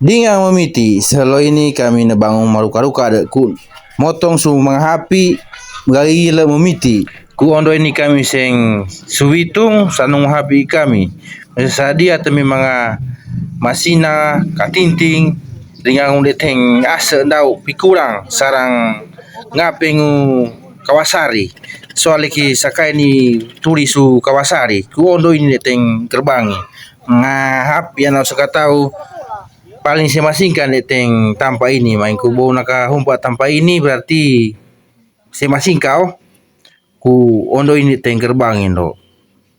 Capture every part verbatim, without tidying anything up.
Dingan mamiti, selo ini kami ne bangun maruka-ruka de ku motong su mangahapi, gagile mamiti. Ku ondo ini kami seng suwitung, sanung hapi kami. Sadia temi manga masina, katinting, ringangun deteng ase ndau pikurang, sarang ngapengu kawasari. Soale ki sakai ni turi su kawasari. Ku ondo ini deteng kerbangi. Ngahapi anau sakatau paling semasingka deteng tampa ini. Main ku bou naka humpa tampa ini berarti semasingka o. Ku ondo ini deteng kerbangi ndo.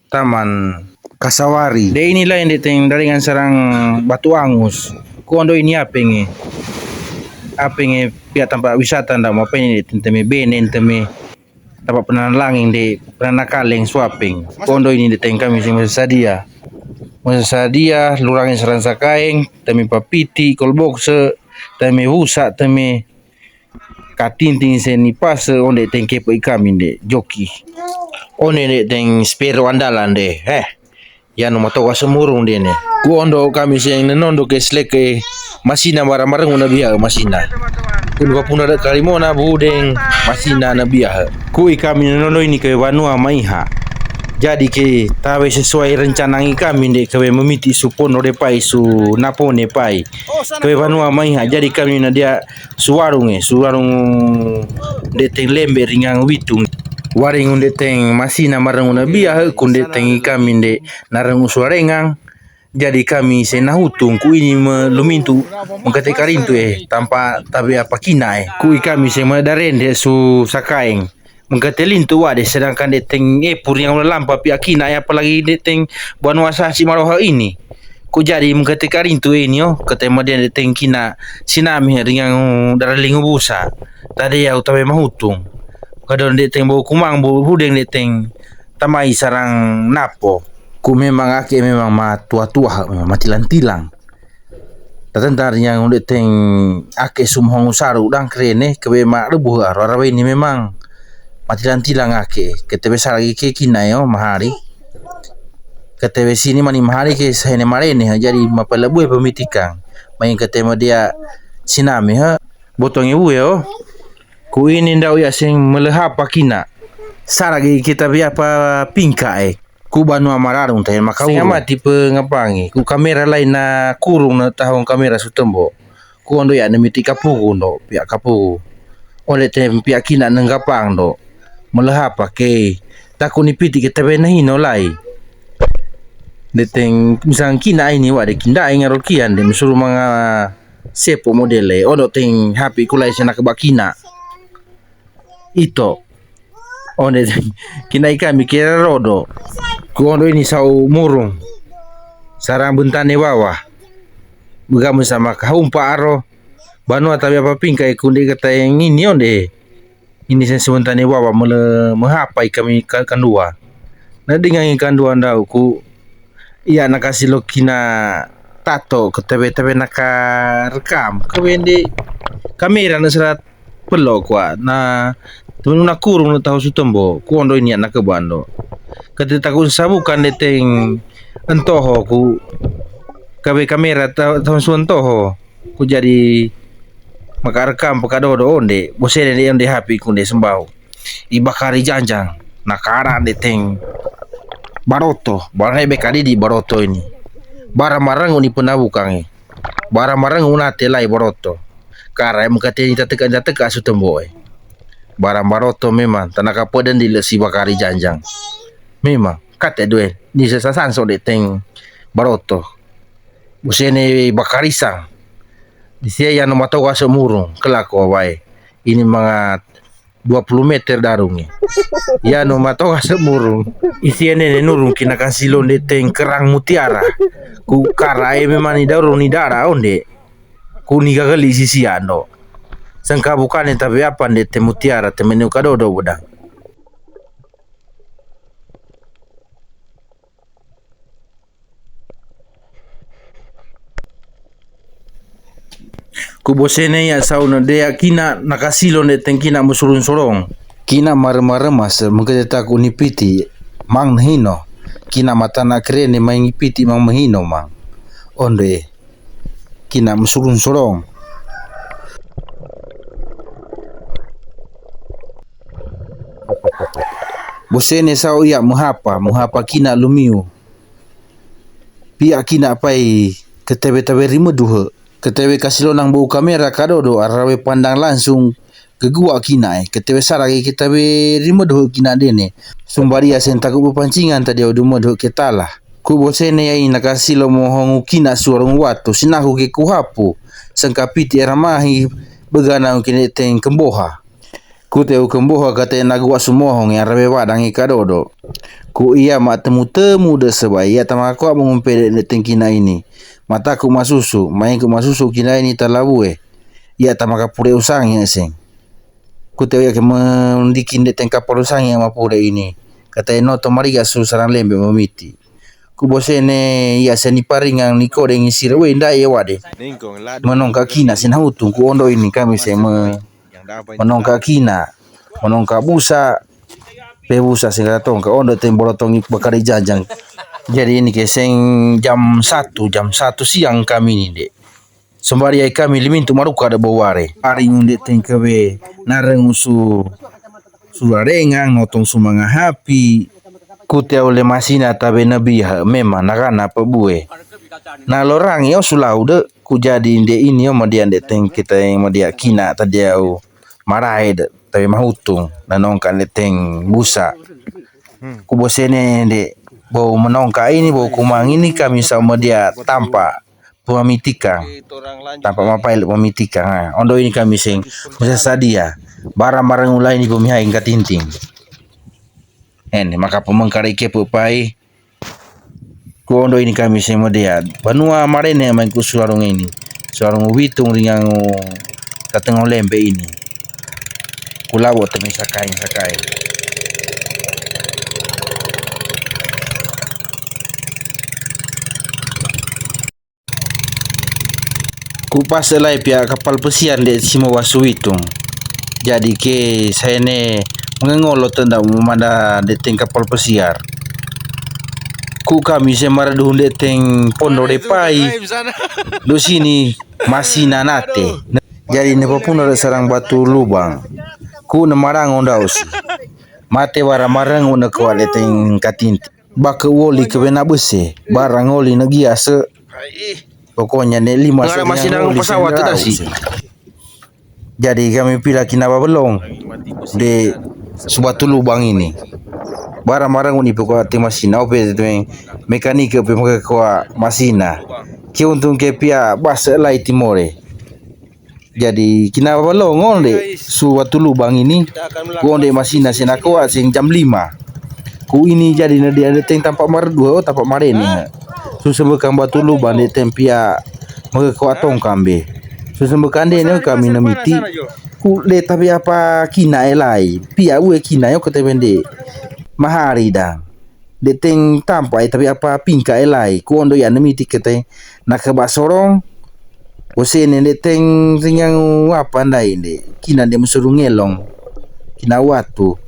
Taman Kasawari. De ini lain deteng daringan sarang Batu Angus. Ku ondo ini apenge. Apenge pia tampa wisata nda mau apa ini deteng temi bene temi tampa penana langing de penana kaleng suapeng. Ku ondo ini deteng kami seng masa sadia. Masa sadia lurangin sarang sakaeng temi papiti kolbokse temi busa temi katinting seni pase onde teng kepe ikami de joki. Onde de teng spero andalan de. Eh. Yanu matoka semurung dene. Ku ondo kami seng nenondo ke sleke masina mara marengu na biha masina. Kun papuna de karimona budeng masina na biha. Ku ikami nenondo ini ke banua maiha. Jadi ke tawe sesuai rencana ikami de kewe memiti su pono de pai su napone pai. Kewe banua maiha. Jadi kami na dia suwarung e, suwarung deteng lembe ringang witung. Waring un deteng masina marang una biha, kun deteng ikami de narang suwarengang. Jadi kami se nahutung ku ini me lumintu mengkate karintu e, tampa tabe apa kina e. Ku ikami se me darende su sakaeng. Mengkate lintu wade, sedangkan deteng epur yang lampa pia kina e, apalagi deteng banua sasi maroha ini. Ku jadi mengkate karintu ini o, kate madian deteng kina sinami ringang daralingu busa. Tade ya utabe mahutung. Kadon deteng bau kumang bau budeng deteng tamai sarang napo. Ku memang ake memang ma tua-tua, memang ma tilang-tilang. Tatentang ringang deteng ake sumhong saru dang kerene kebe ma rebuh aro arawe ini memang ma tilang-tilang ake. Kete besar lagi ke kina yo mahari. Kete besini mani mahari ke sahene marene, jadi mapala bue pemitikang. Main kete madia sinami ha. Botongi bue o. Ku ini ndau ya seng melehapa kina. Saragi kita biapa pingka e. Ku banua mararung tahin makaurung. Seng mati pe ngapangi. Ku kamera lain na kurung na tahong kamera sutembo. Ku ondo ya nemiti kapugu ndo pia kapugu. Onde tem pia kina nenggapang ndo. Melehapa ke. Taku ni piti ke tebe na hino lai. Deteng misang kina ini wade kinda inga rokian de mesuru manga sepo modele. Ondo teng hapi kulai sena keba kina. Ito. Onde kina ikami kira rodo. Ku ondo ini sau murung. Sarang bentane wawa. Begamu sama kahumpa aro. Banua tabe apa pingka ikunde kata yang ini onde. Ini sen sebentane wawa mele mehapa ikami ka-, kandua. Na dengan ikandua ndau ku. Iya nakasi lokina tato ke tebe-tebe naka rekam. Kewende kamera na serat pelo kwa na tunu na kurung na tahu sutembo. Ku ondo ini anak ke bando. Kete taku sabukan deteng entoho ku kabe kamera ta-, tahu suentoho. Ku jadi maka rekam peka dodo onde. Bosene de onde hapi kunde sembau. Ibakari janjang. Nakara deteng. Baroto. Barang ebe kadidi baroto ini. Bara marengu ni penabukangi. Bara marengu nate lai baroto. Kara em kateni tateka tateka sutembo e. Bara baroto memang tanaka peden di lesi bakari janjang. Memang kate duen ni sesasanso deteng baroto. Usene bakarisang. Disia yanu matoga semurung kelako wae. Ini manga dua puluh meter darungi. Yanu matoga semurung. Isiene ne nurung kina kasilo deteng kerang mutiara. Ku kara e memang ni darung ni dara onde. Ku ni gageli sisi ando. Sengka bukane tabe apa deteng mutiara temenu kadodo bedang. Ku bosene ya sau na dea kina nakasilo deteng kina musurun sorong. Kina marema-rema se mengkete taku ni piti mang nehino. Kina matana kerene main piti mang mehino mang. Onde. kina mesurung sorong. Bosene sau iya mehapa, mehapa kina lumiu. Pia kina pai ketewe-tewe rime duhe. Ketewe kasilonang bou kamera kadodo ara we pandang langsung. Kegua kina e, ketewe sara ke ketewe rime duhe kina dene. Sumbaria sentaku bepancingan tadi au dume duhe ketala. Ku bosene yai nakasilo mohongu kina suarung watu, sinahu ke kuhapu. Sengkapiti era mahi, begana kine teng kemboha. Ku teu kemboha kate nagua sumohong ya rawe wadang ika dodo. Ku iya ma temu-temu de seba iya tamaka kua mengumpede ne teng kina ini. Mataku masusu, maingku masusu kina ini talabue. Iya tamaka pure usangi eseng. Ku teu iya ke mendikin de teng kapal usangi ama pure ini. Kate noto mariga su sarang lembe memiti. Ku bosene iya seni paringang ni kode ngisire we ndai e wade. Menongka kina sina hutung ku ondo ini kami se me menongka kina, menongka busa, pe busa singkara tongka ondo teng bolotongi bakari janjang. Jadi ini ke seng jam satu, jam satu siang kami ini de. Sembari ai kami limintu maruka de boware. Ari ngunde teng kewe nareng usu sularengang notong sumanga hapi. Kute au le masina tabe nabiha memang nagana pebue. Na lorangi au sulaude. Ku jadi nde ini o madia nde teng kita yang madia kina tadi au marae de tawi mahutung nanongka nde teng busa. Ku bosene nde bou menongka ini bou kumang ini kami sa madia tampa pemamitikang. Tampa mapai le pemamitikang ha. Ondo ini kami seng musa sadia barang-barang ulai ni pemihai ngka tinting. Ene maka pemengkara ike pepai. Ku ondo ini kami seng modea banua marene main ku sularung ini. Sularung witung ringangu tatengo lembe ini. Ku labo temi sakai-sakai. Ku pas elai pia kapal pesiar nde simo wasu witung. Jadi ke saene mengengolo tenda memanda nde teng kapal pesiar. Ku kami se mara duhun nde teng pondo de pai. Do sini masina nate. Jadi ne papuna de sarang batu lubang. Ku ne marango ndausi. Mate wara marango ne kua nde teng katinti. Bake woli ke wena bese, barang woli ne gia se. Pokoknya ne lima se masina pesawat tedasi. Jadi kami pila kina babelong de subatu lubang ini. Barang-barang uni pokok te masina ope te mekanike pe maka kua masina. Ke untung ke pia bas lai timore. Jadi kina balong onde su watu lubang ini. Ku onde masina sena koa seng jam lima. Ku ini jadi ne dia teng tampa mardua o tampa marene. Su sembekang batu lubang de teng pia mege koa tongkang be. Su sembekang de ne kami ne miti. Ku de tapi apa kina elai pia ue kina yo kete bende. Mahari dang. De teng tampa e tapi apa pingka elai ku ondo ya ne miti kete nake ba sorong. Bosene de teng ringang apa ndai de kina de mesuru ngelong. Kina watu.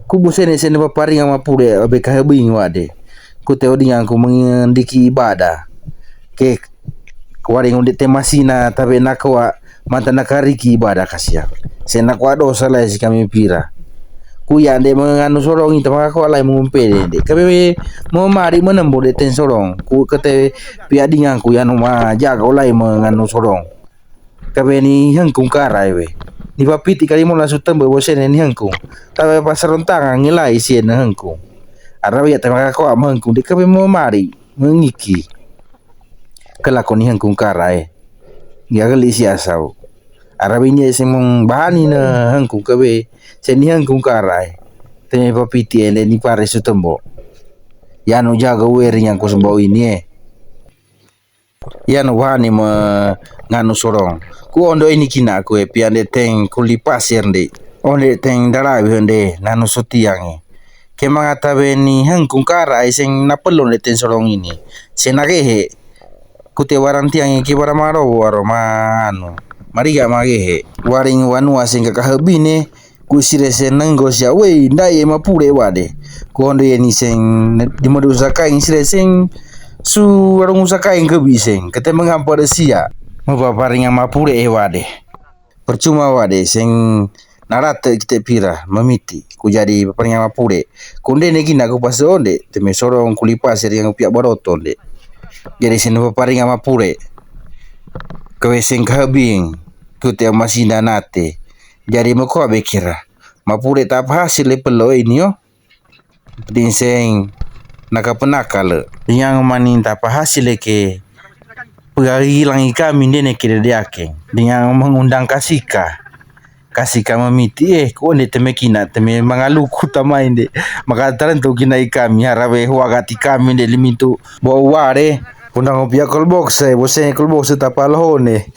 Ku bosene sene paparinga mapure abe kahebing wade. Ku te odingang ku mengendiki ibada. Ke kuaring unde te masina tabe nakoa manta nakariki ibada kasia. Sena kua dosa lai si kami pira. Ku ya nde menganu sorong ita maka kua lai mengumpede nde. Kabe mo mari menembo de ten sorong. Ku kete pia dingang ku ya no ma jaga olai menganu sorong. Kabe ni hengkung karai we. Ni papiti kali mo langsung tembe bosene ni hengkung. Tabe pasaron tangan ngilai sien hengkung. Ara ya te maka kua mengkung de kabe mo mari mengiki. Kelako ni hengkung karai. Gia geli si asau. Ara bini e semong bahani ne hengkung kebe seni hengkung karai. Teme papiti ende ni pare sutembo. Yanu jaga weri yang kusembau ini e. Yanu bahani me nganu sorong. Ku ondo ini kina ku e piande teng kuli pasir ndi. Onde teng dalawi onde nanu sutiang e. Ke mangata beni hengkung kara ai seng napelon de ten sorong ini. Sena gehe. Kute warang tiang iki bara maro waro manu. Mariga magehe. Waring wanua seng kakahebine. Ku sire seng nenggo sia wei ndai e mapure wade. Ku ondo yeni seng dimedu sakaing sire seng Su warungu sakaing ke biseng, kete mengampa de sia. Mepaparinga mapule e wade. Percuma wade seng narate kite pira, mamiti. Ku jadi paparinga mapule. Kunde ne kina ku pase onde, teme sorong kulipa sering pia barotonde. Jadi seng paparinga mapule. Kewe seng kahabing, kute masinda nate. Jadi meko abekira. Mapule tapa hasil le pelo ini yo. Peding seng naka penaka le. Yang maning tapa hasil le ke pegari langi kami dene kire diake. Dengan mengundang kasika. Kasika mamiti eh, ku onde teme kina, teme mangaluku tamain de. Maka tarantu kina i kami, harawe huagati kami de limitu. Bo ware, undang pia kolbokse, bo seng kolbokse tapa lohone.